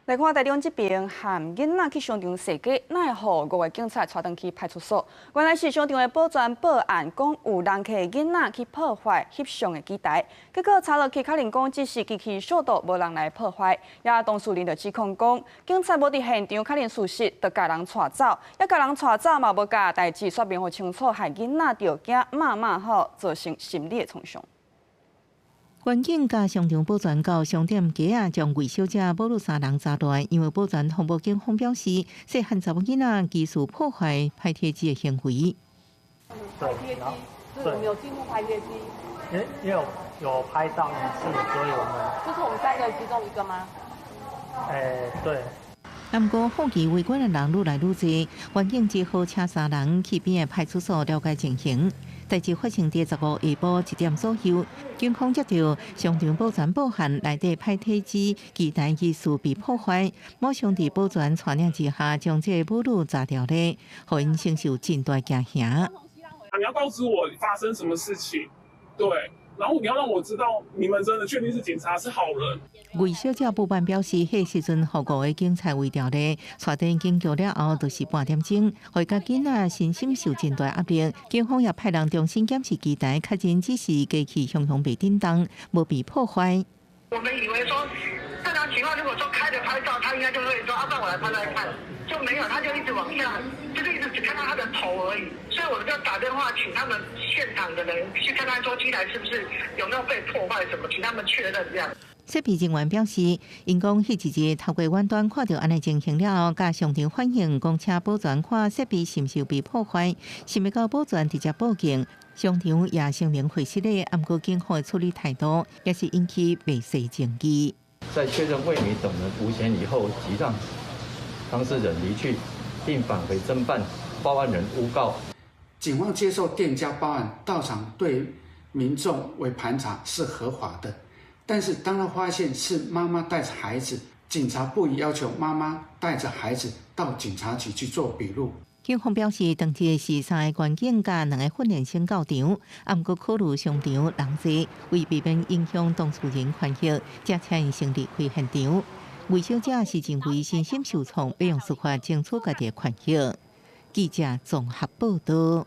來看台中這邊，含囡仔去商場踅街，哪會予五个警察帶轉去派出所？原來是商場的保全報案，講有人提囡仔去破壞翕相的機台，結果查落去確認講只是機器消毒，無人來破壞。也當事人就指控講，警察無佇現場確認事實，就共人帶走，也共人帶走嘛，無共代誌說明予清楚，害囡仔著驚罵罵吼，造成心理的創傷。員警佮商場保全到商店街仔，將魏小姐母女三人查亂，因為保全通報警方表示，細漢查某囡仔疑似破壞拍貼機的行為。拍貼機，是我們有進入拍貼機。因為有拍到一次，所以我們。這是我們三個其中一個嗎？對。毋過好奇圍觀的人愈來愈濟，員警只好請三人去邊的派出所了解情形。代誌發生佇15下晡1點左右，警方接到商場保全報案，內底拍貼機機台疑似被破壞，馬上佇保全帶領之下，將這个母女查牢咧，予𪜶承受真大驚嚇。你要告知我發生什麼事情，對，然後你要讓我知道你們真的確定是警察是好人。魏小姐不滿表示，彼時陣予五个警察圍牢咧，帶轉警局了後，就是半點鐘，予共囡仔身心受真大壓力。警方也派人重新檢視機台，確認只是機器雄雄袂振動，無被破壞。我們以為說正常情況，如果說開著拍照，他應該就會說啊，讓我來拍拍看，就沒有，他就一直往下，就是一直只看到他的頭而已。所以我們就打電話請他們現場的人去看看，說機台是不是有沒有被破壞什麼，請他們確認這樣。設備人員表示，𪜶講彼一日透過遠端看著按呢情形了後，佮商場反映講請保全看設備是毋是有被破壞，想欲到保全直接報警，商場也聲明會失禮，毋過警方的處理態度也是引起袂細爭議。在確認魏女等人無嫌疑後，即讓當事人離去，並返回偵辦報案人誣告。警方接受店家報案到場對民眾為盤查是合法的。但是當他發現是媽媽帶着孩子，警察不宜要求媽媽帶着孩子到警察局去做筆錄。警方表示，當日是三个員警佮兩个訓練生到場，毋過考慮商場人濟，為避免影響當事人權益，才請𪜶先離開現場。魏小姐是認為身心受創，欲用司法爭取家己的權益。記者綜合報道。